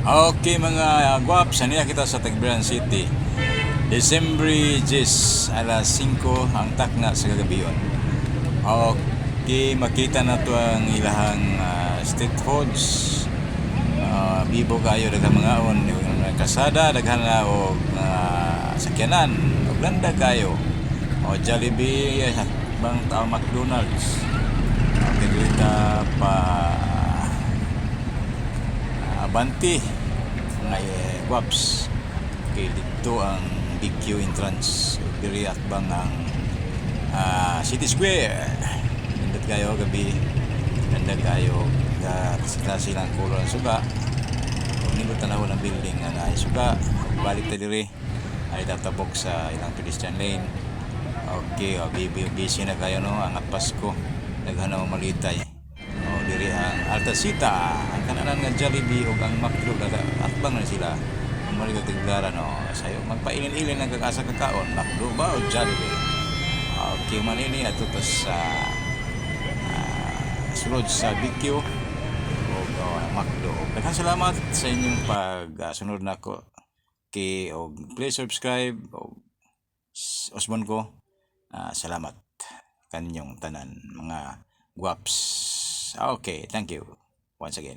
Okay, mga guwaps, ania kita sa Tagbilaran City. Desembre 10, alas 5 ang takna sa kagabion. Okay, makita na to ang ilahang street foods. Bibo kayo, daghang mga on, kasada, daghan na og sakyanan, ug landa kayo. O Jollibee, bang tao McDonald's. Okay, dito pa Abanti mga guwaps. Okay, dito ang BQ entrance, diri atbang ang City Square. Nindot kayo gabi, ganda kayo, klase lang color ang suga kung nindot tanaw ng building nga naay suga. Balik ta diri ay tatabok sa ilang pedestrian lane. Okay, oh, busy na kayo, no? Ang Pasko, daghan na malitay. Oh, diri ang Alta Cita, ang kananan nga Jollibee ug ang McDo atbang na sila. Ang mali kag Tagbilaran, no. Sayo magpailin-ilin ang kag-asa kakaon, McDo ba o Jollibee? Okay man ini ato to sa sulod sa BQ ug McDo. Daghang salamat sa inyong pag-sunod nako. Okay, og please subscribe og usbon ko. Salamat kanyong tanan, mga guwaps. Okay, thank you once again.